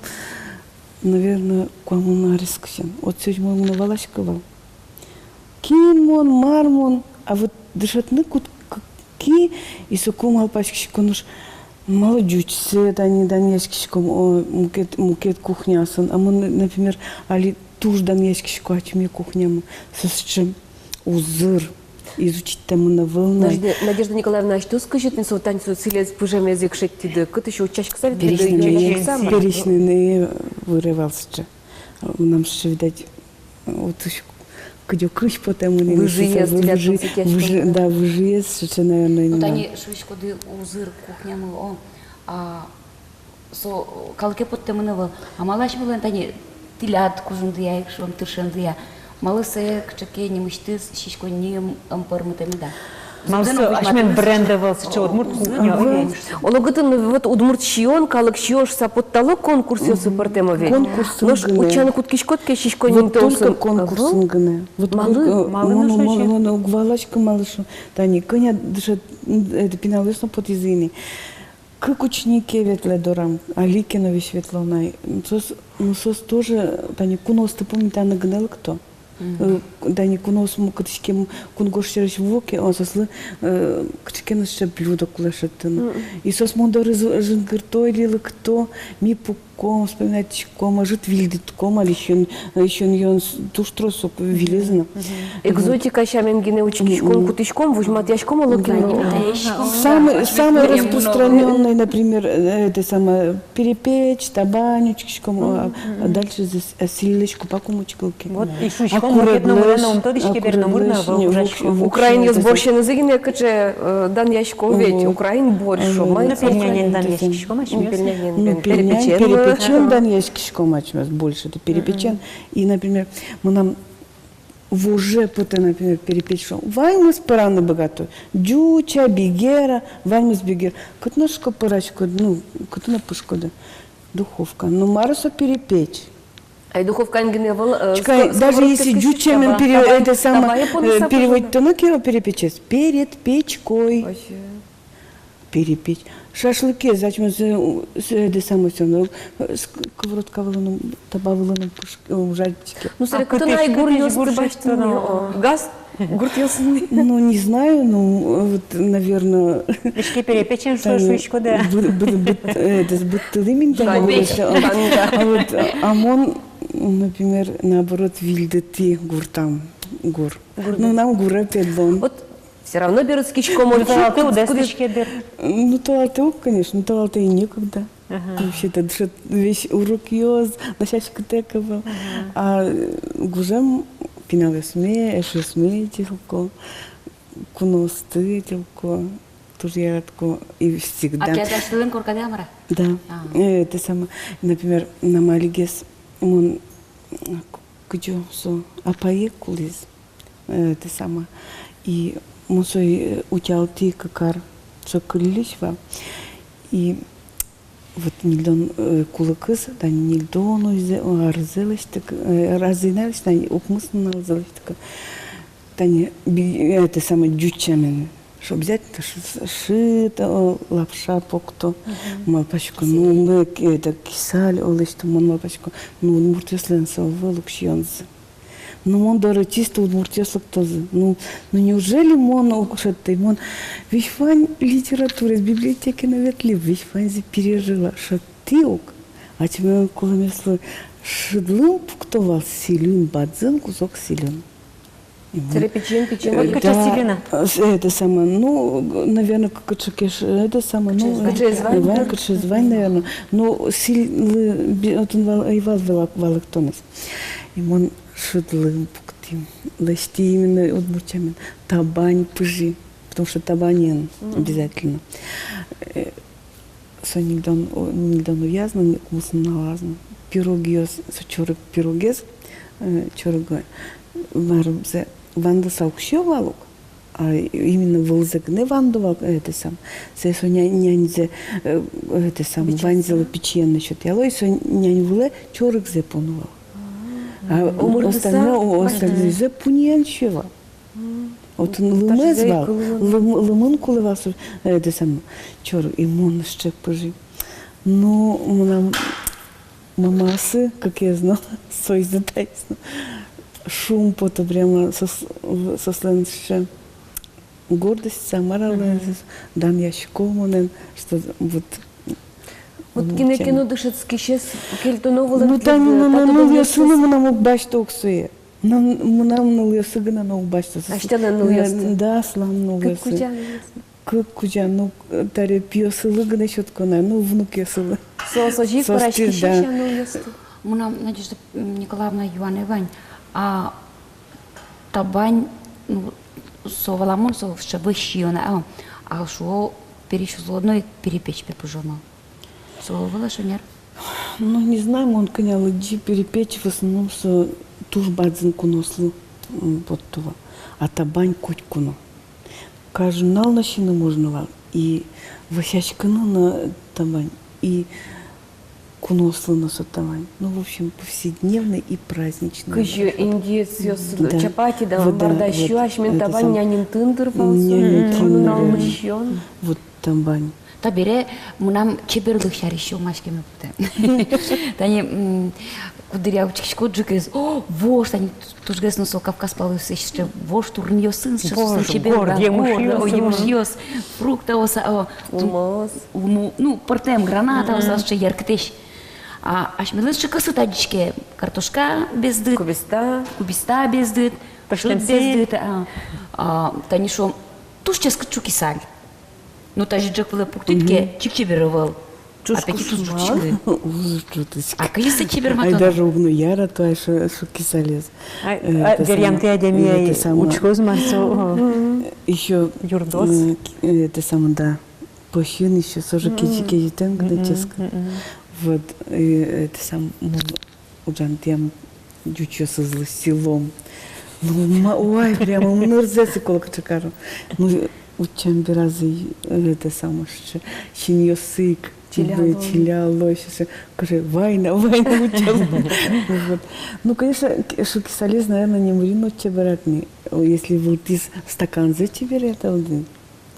наверно, куамын арескысен. Отчы мон уг но валаськы вал. Кин мон, мар мон, а вот дышетыны кутски, и соку малпаськисько нош, малы ӟучсэ тани данъяськиськом, о, мукет, мукет кухняосын. А мон, например, али Туж данъяськисько ачме кухнямы, со сыӵе узыр, изучить тэмын ӧвӧл на. Надежда, Надежда Николаевна, асьтэос кызьы тӥни со, тани со сӥлез пыжемез ик шедьтӥды, кытысь утчаськыса ветлӥды? Перечнын, перечнын выре вал сыӵе. Мынам сыӵе, видать, отысь кыдёкысь потэмын ини, выжыез, со выжы-, выжы-, да, выжыез сыӵе, наверное. Ну, именно. Тани шуиськоды, узыр кухнямы, о, а, со калыке поттэмын ӧвӧл. А малы асьмелэн тани тӥляд кужымдыя, ик шуом, тыршемдыя, малы сое кыӵе ке нимысьтыз сиськонни ӧм, ӧм пӧрмытэм меда? Малы со асьмелэн бренд ӧвӧл, сыӵе удмурт кухня, ӧвӧл. Оло кытын, ну, вот удмурт сиён, калык сиён шуыса поттало конкурсъёсы пӧртэм ведь. Конкурсын гинэ. Нош утчаны кутскиськод ке сиськонни, вот только конкурсын гинэ. Вот малы? Малы, мон, мон, мон уг валаськы, малы шуо. Тани кӧня дышет, это, пиналъёс но потӥзы ини. Кык ученике ветлэ дорам, али ке но весь ветло на. Соос, ну, соос тоже тани куноосты пумитаны гинэ лыкто. Мгм. Э, тани куноос мо кытысь ке м-, кунгож сьӧрысь вуо ке, о, соослы, э, кыӵе ке но сыӵе блюдо кулэ шедьтыны. Мгм. И соос мон доры з-, жингырто или лыкто, ми пуком, вспоминать кариськом, ӧжыт вильдытӥськом, али сиён, э, сиён-юон с-, туж трос ук вилизы но. Мгм. Экзотика сямен гинэ учкиськом, мгм, кутӥськом, возьматъяськом, оло кин но. Да, да. Самый, самый распространённый, например, э, это самое, перепеч, табань учкиськом, а, а дальше здесь, э, сӥльлэсь купа кумычкылки. Вот, и шуиськом, мукет номыр но ум тодӥське, бер номыр но ӧвӧл, ужаськом. Украинъёс борщенызы гинэ кыӵе, э, данъясько ведь, украин борщ, шуо. Ну, пельменен данъяськиськом асьмеос. Ну, пельменен, перепечен, перепечен данъяськиськом асьмеос больше, это перепечен. Мгм. И, например, мынам воже потэ, например, перепеч, шуо, ваньмыз пӧраны быгато. Ӟуч-а, бигер-а, ваньмыз бигер. Кытын, шуисько, пӧраськоды, ну, кытын пыжиськоды? Духовкаын. Ну, мар со перепеч? Ай, духовкаын гинэ ӧвӧл, э, чекай, ско-, даже если ӟуч сямен пере-, это самое, э, переводить кароно ке перепечез, перед печкой. Вообще. Перепеч. Шашлыкез ачмес, э, у-, с-, э, это самое, всё равно, э, ск-, сковородка вылын но, таба вылын но пыж-, э, ужатӥське. Ну, собере, а кытын ай гуръёсты басьтыны, о, газ гуртъёсын? Ну, не знаю, ну, вот, наверное, иське перепечен, шуиськоды. Бы-, бы-, бы-, э, это, быдтылӥм ини тани. А вот, а мон, например, наоборот, вильдытӥ гуртам, гур. Гур. Ну, нам гуре пе бон. Вот. Всё равно берытскиськом. Ну, талалтэ уд эстӥське, дыр. Ну, талалтэ уг, конечно, ну, талалтэ и некогда. Ага. Вообще-то дышет весь урокъёс, дасяськытэк ӧвӧл. Ага. А, э, гужем пиналъёсме, эшъёсме ӧтьылко, куноосты ӧтьылко, туж яратӥсько и всегда. А ке адяштэдэн коркадэ-а, мар-а? Да. А. Э, это самое, например, мынам алигес, мон, к-, кыӵе со, апае кулӥз. Э, это самое. И мон сое, э, утялтӥ кык ар, со кыллись вал. И вот ньыльдон, э, кулыкыз, тани ньыльдон уйзэ, о, арзэ лэсьтыку, э, арзэ ӧй на лэсьты, тани укмыс нуналзэ лэсьтыку. Тани би-, это самое, ӟуч сямен. Шо обязательно шы-, шыд, о, лапша пукто. Мгм. Малпасько, ну, мык, это, кисаль, о, лэсьто, мон малпасько, ну, удмуртъёслэн со ӧвӧл ук сиёнзы. Ну, мон доры чисто удмуртъёс лыктозы. Ну, ну, неужели мон уг шедьты? Мон весь вань литератураез, библиотекае но ветлӥ, весь ваньзэ пережила. Шедьтӥ ук. Ачмелэн кулэмъёслы шыдлы пукто вал сӥльын, бадӟым кусок сӥльын. И мон... Собере пичиен, пичиен. Э, вот кыӵе сӥльын-а? Э, с-, это самое, ну, наверное, к-, кыӵе ке ш-, это самое, ну, кыӵеез вань, кыӵеез вань, наверное. Ну, сӥльлы би-, отын вал, ӧй вал вала-, валэктонэз. И мон шыдлы пуктӥ, лэсьтӥ именно удмурт сямен, табань пыжи, потому что табаньын обязательно. Э, со ньыльдон, о, ньыльдон уяз но, укмыс нуналаз но. Пирогъёс, со чорыг пирогез, э, чорыг, э, марымзэ вандыса уксё вал ук, а именно вылзэ гинэ вандо вал, э, это сам. Сое со ня-, няньзэ, э, это сам, ваньзылы пичиен но сётъяло, и со нянь вылэ чорыгзэ поно вал. А остальное, о, остальнойзэ пуньыен сиё вал. Отын лымез вал, лым-, лымын кулэ вал со, э, это самое, чорыг, и мон сыӵе пыжи. Ну, мынам мамаосы, кыкез но, соизы, таизы но шумпото прямо, соос-, в-, соослэн сыӵе гордость, самаралэн, данъясько монэн, что вот Вот кинэ ке но дышетскисез кельтоно вылэм. Ну, тани мынам нылъёсы но мынам уг басьто ук сое. Мынам, мынам нылъёсы гинэ но уг басьто. Асьтэлэн нылъёсты? Да, аслам нылъёсы. Кык кузя нылъёс? Кык кузя, ну, таре пиосылы гинэ сётко на, ну, внукъёсылы. Со, со озьы ик пӧраськисез-а нылъёсты? Мынам, Надежда Николаевна, юанэ вань, а табань, ну, со валамон, со сыӵе вӧсь сиён, а, а шуо, пересь узло но ик перепеч пе пыжоно. Со вылэ шонер. Ну, не знаю, мон кӧня лыдӟи, перепеч в основном со туж бадӟым куноослы, м, поттыло. А табань котьку но. Каждый нунал но сиыны можно вал. И вӧсяськыны но табань, и куноослы но со табань. Ну, в общем, повседневный и праздничный. Кызьы индеецъёс, да, чапати да, вот, да, бардачио, вот, асьмен табань нянь интыын дыр вал со. Нянь интыын, да. Нунал но сиён. Вот. Табань. Табере мынам чеберлык сярысь сёмаськеме потэ. Тани, м, куддыръя учкиськод ӝукез, о, вож, тани тужгес но со Кавказ палъёсысь сыӵе вож турынъёсын, сыӵе вож, чебер, гор, да, емышъёс, о, емышъёс, фруктъёс, о, улмоос. Улмо, ну, пӧртэм, гранатаос, сыӵе яркытэсь. А асьмелэн сыӵе кысыт адӟиське: картошка бездыт, кубиста, кубиста бездыт, шыд бездыт, а, а, тани шуом, туж ческыт шукисаль. Ну, тазьы ӝӧк вылэ пуктӥд ке, чик чебер ӧвӧл. Чушкушман. А пе ки туж ӝутӥське. Уз ӝутӥськы. А кызьы со чеберматоно? Ай, даже уг но ярато ай шу-, шукисалез. Ай, э, а, это веръямтэ самое, адями, э, ай, это самое, учкоз мар со, о. Ещё, юрдоз. Э, к-, э, это самое, да. Пӧсьын ещё со же кезьы-, кезьытэм гинэ ческыт. Вот, э, это самое, м, ужан тӥям ӟучъёсызлы сӥлом. Ну, ма-, уай, прямо мынырзэ сӥло кыӵе каро. Ну, утчам беразы, э, это самое, синъёссы ик чиляло, чиляло, ещё кыӵе вайна, вайна утчало. Вот. Ну, конечно, к-, шукисалез, наверное, номырино чеберак ни. Если вылтӥз стаканзэ чеберъя, то вылтӥз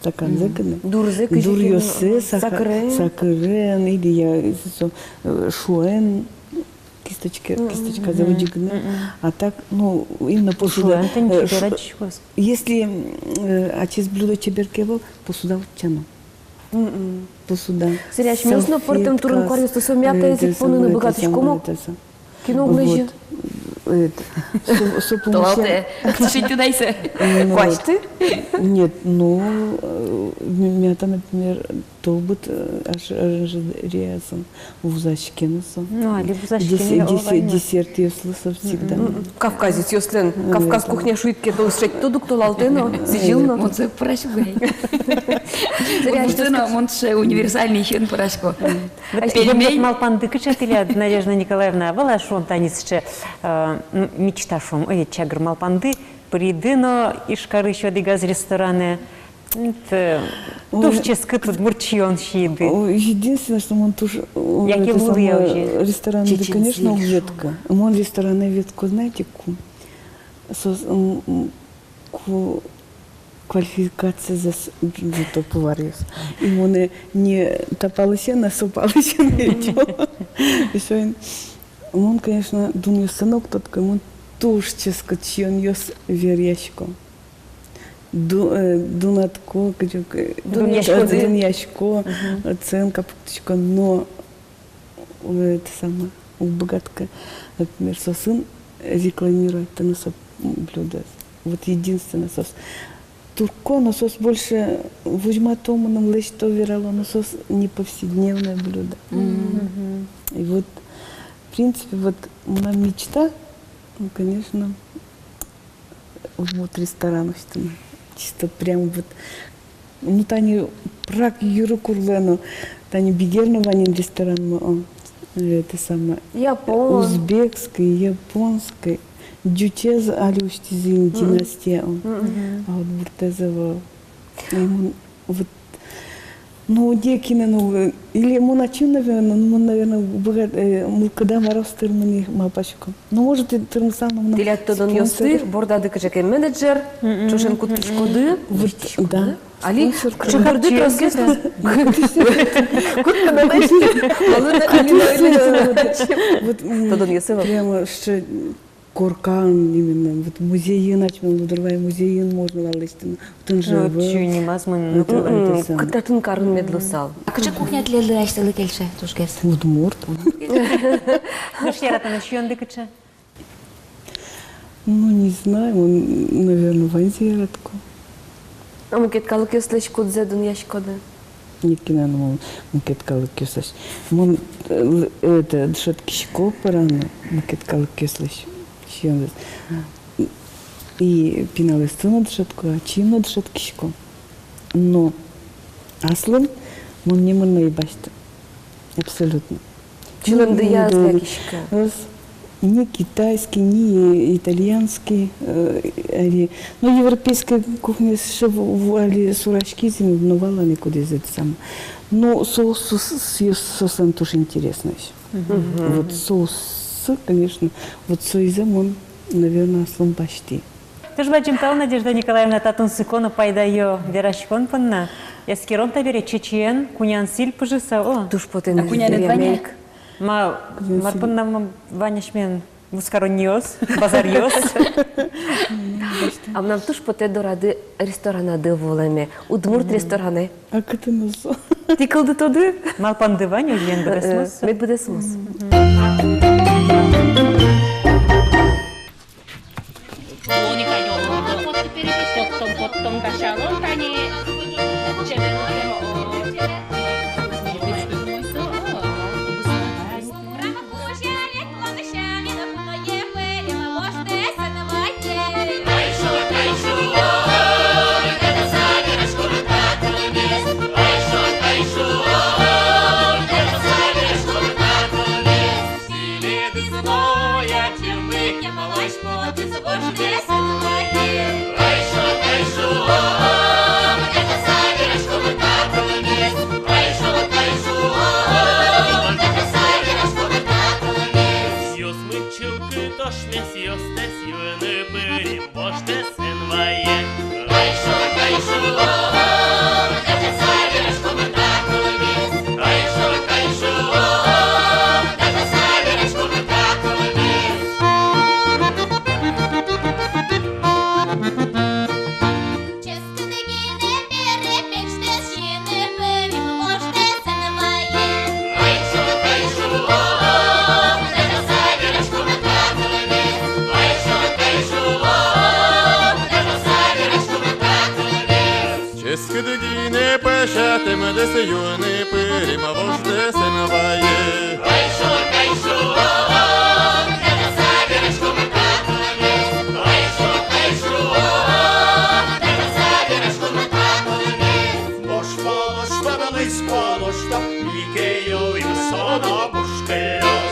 стаканзэ гинэ. Дурзэ кызьы ке но, дуръёссэ, сака-, сакырен. Сакырен, или я, со, э, шуэн, кисточка, кисточказэ выжы гинэ. А так, ну, именно посуда, шуэн тӥни, э, чебер шу-, адӟиськоз. Если, э, ачиз блюдо чебер ке ӧвӧл, посуда утчано. Посуда. Собере асьмеос но пӧртэм турын куаръёсты, со мятаез ик поныны быгатӥськом ук. Кино уг лэзьы. Вот. Э, со, со пумысен. Толалтэ. Сыӵе туннэ ик. Ну, куасьты? Нет, ну, э, м-, мята, например, тол быт, э, аш-, оранжереяосын вузаське но со. Ну, али вузаське но, дес-, дес-, десертъёслы со всегда. Мгм. Кавказецъёслэн, э, Кавказ кухня шуид ке, тол шедьтод ук толалтэ но, сӥзьыл но. Мон сое пӧрасько ай. Мон сое но, мон сое универсальный сиён пӧрасько. Вот пельмень. Малпанды кыӵе тӥляд, Надежда Николаевна, валай, шуом, тани сыӵе, э, м, мечта, шуом, ой, чагыр малпанды, пыриды но Ижкарысь одӥгаз ресторанэ, м, т-, ой, туж ческыт удмурт сиён сииды. Ой, единственное, что мон туж, ой, яке это лулы самое, я уже. Ресторанды, конечно, уг ветлы. Мон ресторанэ ветлӥсько, знаете, ку? Со, м, м, ку квалификациязэс ӝуто поваръёс. И монэ не та палысен, а со палысен ӧтё. И соин мон, конечно, дунъёссэ но уг тодӥськы, мон туж ческыт сиёнъёс веръясько. Ду-, э, дунатӥсько, кыӵе ке, э, дунъясько, дунъясько, оценка пуктӥсько, но э, это самое, уг быгатӥськы, например, соосын рекламировать карыны со блюдоез. Вот единственное, соос туртко, но соос больше возьмато мыным, лэсьто, верало, но соос не повседневное блюдо. Мгм. И вот, в принципе, вот моя мечта, ну, конечно, вот ресторан усьтыны. Чисто прям вот, ну, тани Праг йыры курлы но, тани Бигер но вань ини ресторанмы, о, это самое, япон, узбекской, японской, ӟучез али усьтӥзы ини, династия, о. Мгм. А вот удмуртэз ӧвӧл. И мон вот, ну, одӥг кинэ но, э, или мон ачим, наверное, ну, мон, наверное, быгат-, э, мылкыда мар-о тырмыны, малпасько. Ну, может, и тырмысал, но мынам... Тӥляд тодонъёсты, спонсор, бордады кыӵе ке менеджер, мгм, ӵошен кутскиськоды, вот, да. Али спонсор кыӵе ке борды тросгес, да. Кутскиськоды, да. Кутскиськоды, да. Али, али, али, али. Вот, м, тодонъёсы вот. Прямо, что Коркан именно, вот музейын, асьмелэн Лудорвай музейын можно вал лэсьтыны. Отын же вот ӧвӧл. Чунимаз мон, ну, отын вал. М, татын. Кытын, карын мед луысал. А кыӵе кухня тӥледлы асьтэлы кельше тужгес? Удмурт. Нош яратоно сиёнды кыӵе? Ну, не знаю, мон, наверное, ваньзэ яратӥсько. А мукет калыкъёслэсь кудзэ дунъяськоды? Нокинлы но мон мукет калыкъёслэсь. Мон, э, это, дышетскисько пӧраны мукет калыкъёслэсь сиёнзэс. И пиналъёсты но дышетӥсько, ачим но дышетскисько. Но аслым мон нимын но ӧй басьты. Абсолютно. Чылымдыя ӧз лякиськы. Ӧз, ни китайский, ни итальянский, э, али, ну, европейской кухня сыӵе в-, в-, али сураськиз ини, но валаны кудӥз это самое. Ну, соус, соус, соус, соослэн туж интересно ещё. Мгм. Вот соус, конечно, вот соизэ мон, наверное, аслым басьтӥ. Туж бадӟым тау, Надежда Николаевна, та тунсыко но пайдаё вераськон понна. Эскером табере, чечыен кунян сӥль пыжыса, о. Туж потэ. А кунян ӧд вань-а? Ма, мар понна ма вань асьмелэн вузкаронниос, базаръёс? А мынам туж потэ дорады ресторанады вуылэме. Удмурт ресторанэ. А кытын со? Тӥ кылдытоды? Малпанды вань, озьыен быдэсмоз со. Э, мед быдэсмоз. Мгм. Поттом, поттом, кашалом, тани. Сиосмы чылкыт ошмес, сиостэс юыны пырим, вождэс эн вае. Ческыт гинэ пӧсятэмдэс юыны пырим, вождэс эн вае. Вож полышто, валысь полышто, ик ёлӥм со но пушкылёз.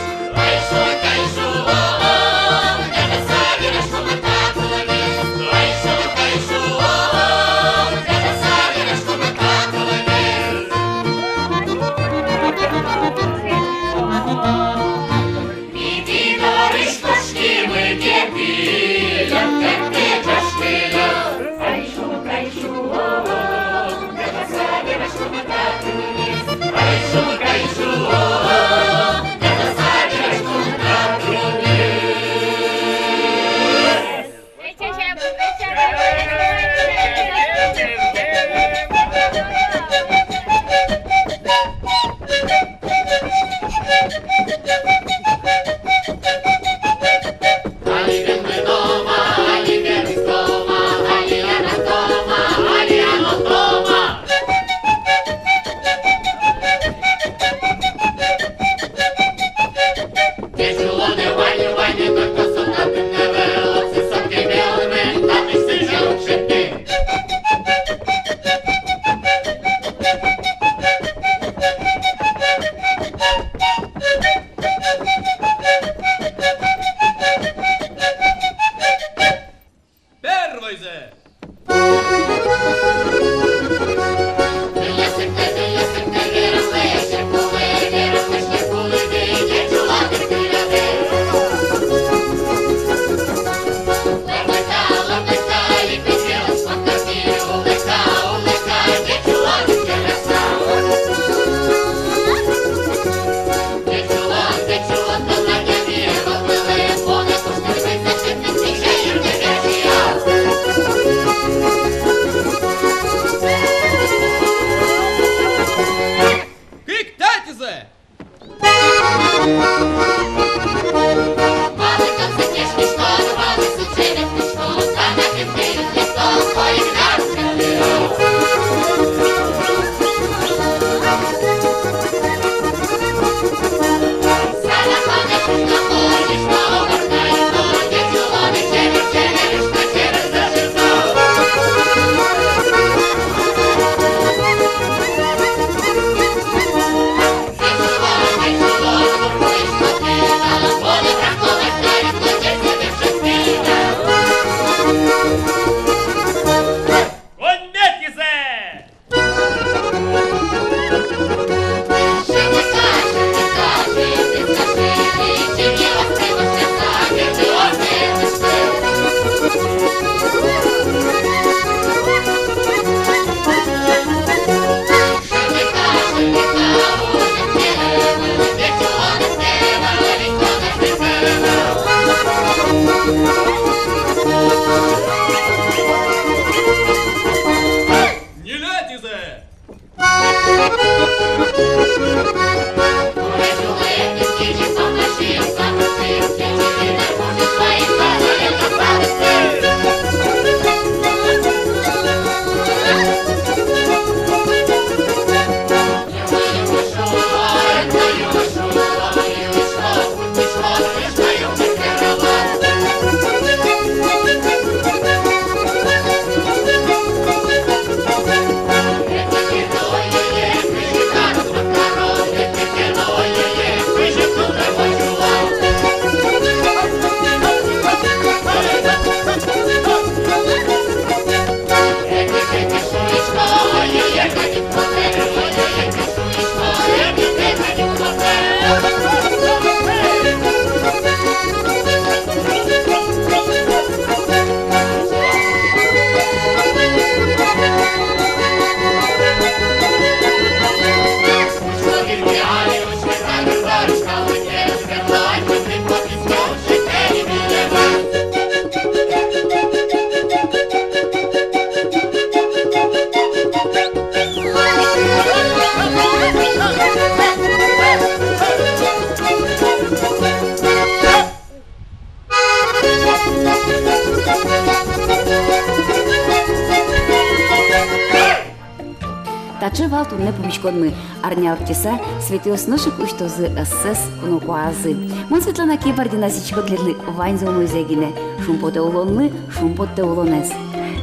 Таӵе вал туннэ пумиськонмы. Арня ортчыса, Светӥос нош ик усьтозы ӧссэс куно куазы. Мон, Светлана Кибардина, сӥзисько тӥледлы ваньзэ умойзэ гинэ. Шумпотэ улонлы шумпоттэ улонэз.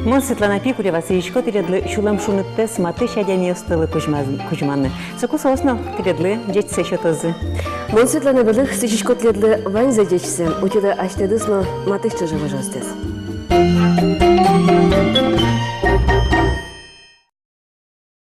Мон, Светлана Пикулева, сӥзисько тӥледлы сюлэм шуныттэс матысь адямиостылы кузьма-, кузьманы. Соку соос но тӥледлы ӟечсэ сётозы. Мон, Светлана Белых, сӥзисько тӥледлы ваньзэ ӟечсэ, утьылэ асьтэдыз но матысь ӵыжы-выжыостэс.